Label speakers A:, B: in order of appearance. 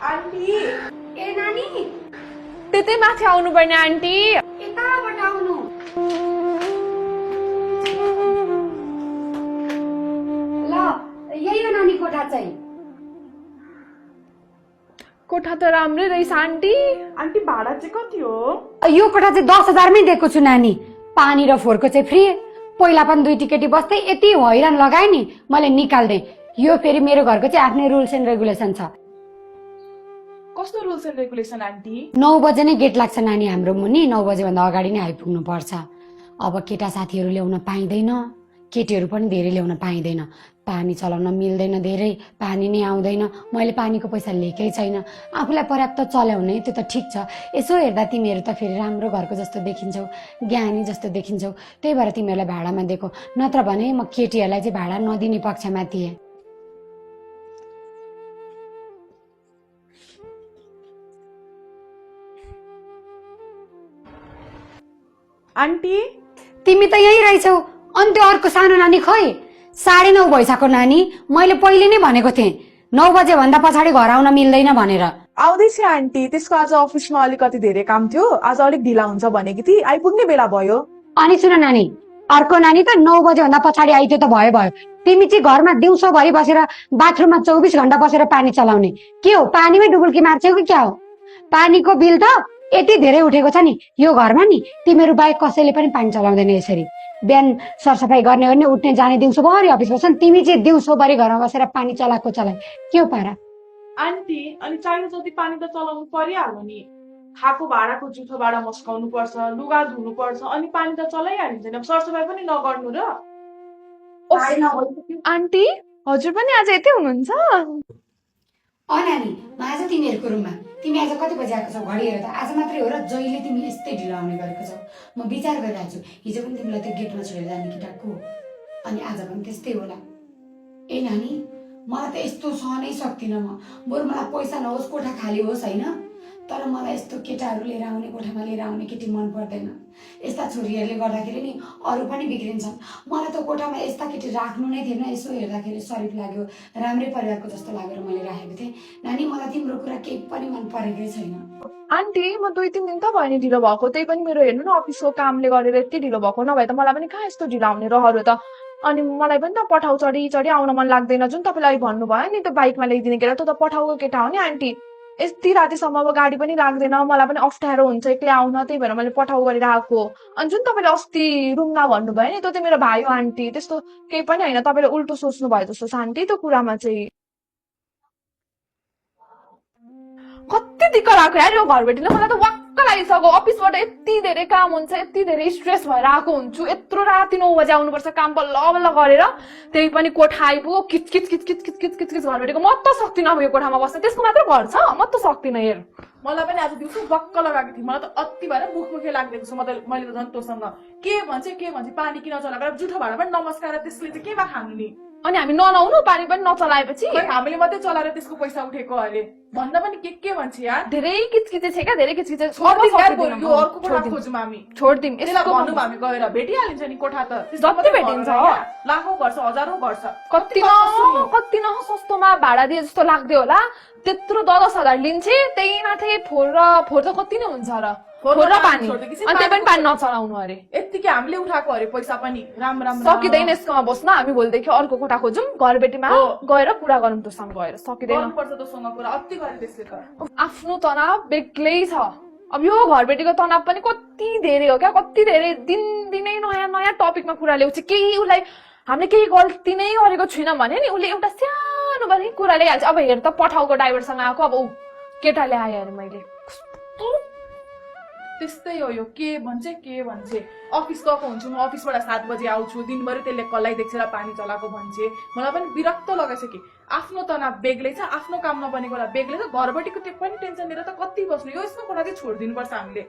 A: Aunty
B: ए नानी
C: त्यतै माथि आउनु पर्ने आन्टी।
B: यताबाट आउनु। ल यही हो नानी कोठा चाहिँ।
C: कोठा त राम्रै रहेछ आन्टी।
A: आन्टी भाडा चाहिँ कति हो?
B: यो कोठा चाहिँ 10,000 मै दिएको छु नानी। पानी र फोहोरको चाहिँ फ्री। पहिला पनि 2 टिकेटी बस्दै यति हैरान लगाए नि मैले निकाल्दै। यो फेरि मेरो घरको चाहिँ आफ्नै रुल्स एन्ड रेगुलेसन छ।
A: कस्तो रुल्स एन्ड रेगुलेसन आन्टी?
B: 9 बजे नै गेट लाग्छ नानी हाम्रो मुनि। 9 बजे भन्दा अगाडि नै आइपुग्नु पर्छ। अब केटा साथीहरू ल्याउन पाइँदैन, केटीहरू पनि धेरै ल्याउन पाइँदैन। पानी चलाउन मिल्दैन, धेरै पानी नै आउँदैन। मैले पानीको पैसा लिएकै छैन। आफूलाई पर्याप्त चलाउने त्यो त ठिक छ। यसो हेर्दा तिमीहरू त फेरि राम्रो घरको जस्तो देखिन्छौ, ज्ञानी जस्तो देखिन्छौ। त्यही भएर तिमीहरूलाई भाडामा दिएको। नत्र भने म केटीहरूलाई चाहिँ भाडा नदिने पक्षमा थिएँ।
A: आन्टी
B: तिमी त यही रहेछौ। अनि त्यो अर्को सानो नानी खोइ? 9:30 भइसक्यो नानी। मैले पहिले नै भनेको थिएँ 9 बजे भन्दा पछाडि घर आउन मिल्दैन भनेर।
A: आउँदैछ आन्टी। त्यसको आज अफिसमा अलिकति धेरै काम थियो, आज अलिक ढिला हुन्छ भनेकी थिए, आइपुग्ने बेला भयो।
B: अनि सुन नानी, अर्को नानी त 9 बजे भन्दा पछाडि आइदियो त भयो। तिमी चाहिँ घरमा दिउँसोभरि बसेर बाथरुममा 24 घण्टा बसेर पानी चलाउने के हो? पानीमै डुबुल्की मार्छौ कि क्या हो? पानीको बिल त यति धेरै उठेको छ नि यो घरमा नि। तिमीहरू बाहेक कसैले पनि पानी चलाउँदैन यसरी। बिहान सरसफाई गर्ने उठ्ने जाने दिउँसोभरि अफिस बस्छन्। तिमी चाहिँ दिउँसोभरि घरमा बसेर पानी चलाएको चलाए के हो पारा?
A: आन्टी अनि चाहिने जति पानी त चलाउनु परिहाल्यो नि। खाएको भाँडाको जुठो भाँडा मस्काउनु पर्छ, लुगा धुनु पर्छ, अनि पानी त चलाइहालिन्छ नि। अब सरसफाई पनि नगर्नु र?
C: आन्टी हजुर पनि आज यतै हुनुहुन्छ?
B: नानी म आज तिमीहरूको रुममा। तिमी आज कति बजी आएको छौ? घडी हेर त। आज मात्रै हो र जहिले तिमी यस्तै ढिलो आउने गरेको छौ। म विचार गरिरहेको छु हिजो पनि तिमीलाई त्यो गेटमा छोडेर जाने केटाको, अनि आज पनि त्यस्तै होला। ए नानी मलाई त यस्तो सहनै सक्दिनँ म। बरु मलाई पैसा नहोस्, कोठा खाली होस् होइन, तर मलाई यस्तो केटाहरू लिएर आउने, कोठामा लिएर आउने केटी मन पर्दैन। यस्ता छोरीहरूले गर्दाखेरि नि अरू पनि बिग्रिन्छन्। मलाई त कोठामा यस्ता केटी राख्नु नै थिएन। यसो हेर्दाखेरि सरिफ लाग्यो, राम्रै परिवारको जस्तो लागेर मैले राखेको थिएँ। नानी मलाई तिम्रो कुरा केही पनि मन परेकै छैन।
C: आन्टी म 2-3 दिन त भयो नि ढिलो भएको। त्यही पनि मेरो हेर्नु न अफिसको कामले गरेर यति ढिलो भएको। नभए त मलाई पनि कहाँ यस्तो ढिलो आउने रहर हो त। अनि मलाई पनि त पठाउ चढी आउन मन लाग्दैन। जुन तपाईँले भन्नुभयो नि त्यो बाइकमा ल्याइदिने केटा, त्यो त पठाउको केटा हो नि आन्टी। यति रातिसम्म अब गाडी पनि लाग्दैन, मलाई पनि अप्ठ्यारो हुन्छ एक्लै आउन। त्यही भएर मैले पठाउ गरेर आएको। अनि जुन तपाईँले अस्ति रुममा भन्नुभयो नि त्यो चाहिँ मेरो भाइ हो आन्टी। त्यस्तो केही पनि होइन। तपाईँले उल्टो सोच्नु भयो जस्तो छ आन्टी त्यो कुरामा चाहिँ। कति दिक्क लाग्यो यार यो घर भेटिन। मलाई त वाक्क लागिसक्यो। अफिसबाट यति धेरै काम हुन्छ, यति धेरै स्ट्रेस भएर आएको हुन्छु। यत्रो राति 9 बजे आउनुपर्छ काम बल्ल बल्ल गरेर। त्यही पनि कोठा आइपुग्यो किच घर भेटेको। म त सक्दिनँ अब यो कोठामा बस्न। त्यसको मात्र घर छ, म त सक्दिनँ हेर।
A: मलाई पनि आज दिउँसो बक्क लगाएको थियो। मलाई त अति भएर मुखमुखे लाग्दैको छ। मैले त झन् तँसँग के भन्छ पानी किन चलाएर जुठो भाँडा पनि नमस्कार, त्यसले चाहिँ केमा खानु नि?
C: अनि हामी नलाउनु पानी पनि नचलाएपछि?
A: हामीले मात्रै चलाएर त्यसको पैसा उठेको अरे भन्दा पनि के भन्छ यार।
C: धेरै किचकिचे छ क्या, धेरै किचकिचे।
A: अर्को कोठा खोजौँ हामी।
C: छोडिदिउँ।
A: यसलाई भन्नु हामी गएर भेटिहालिन्छ नि कोठा त।
C: जति भेटिन्छ
A: लाखौँ घर छ, हजारौँ घर छ।
C: कति न सस्तोमा भाडा दिए जस्तो लाग्दै होला। त्यत्रो 10,000 लिन्छे। त्यही माथि फोहोर त कति नै हुन्छ र? फोहोर र पानी, अनि त्यही पनि पानी नचलाउनु अरे।
A: यत्तिकै हामीले उठाएको अरे पैसा पनि। राम्रो
C: सकिँदैन यसकोमा बस्न। हामी भोलिदेखि अर्को कोठा खोजौँ, घर बेटीमा गएर कुरा गरौँ तसँग गएर। सकिँदैन
A: तँसँग कुरा अति गरे त्यसले त।
C: आफ्नो तनाव बेग्लै छ। अब यो घर बेटीको तनाव पनि कति धेरै हो क्या, कति धेरै। दिनदिनै नयाँ टपिकमा कुरा ल्याउँछ। केही उसलाई हामीले केही गल्ती नै गरेको छैनौँ भने नि उसले एउटा सानो पनि कुरा ल्याइहाल्छ। अब हेर त पठाउको ड्राइभरसँग आएको, अब ऊ केटाले आयो अरे। मैले
A: त्यस्तै हो यो। के भन्छ अफिस गएको हुन्छु म, अफिसबाट 7 बजे आउँछु, दिनभरि त्यसले कसलाई देखेर पानी चलाएको भन्छे। मलाई पनि विरक्त लगाइसके। आफ्नो तनाव बेग्लै छ, आफ्नो काम नबनेको बेला बेग्लै छ। घरबटीको पनि टेन्सन लिएर त कति बस्नु? यो यसमा कुरा चाहिँ छोडिदिनुपर्छ हामीले।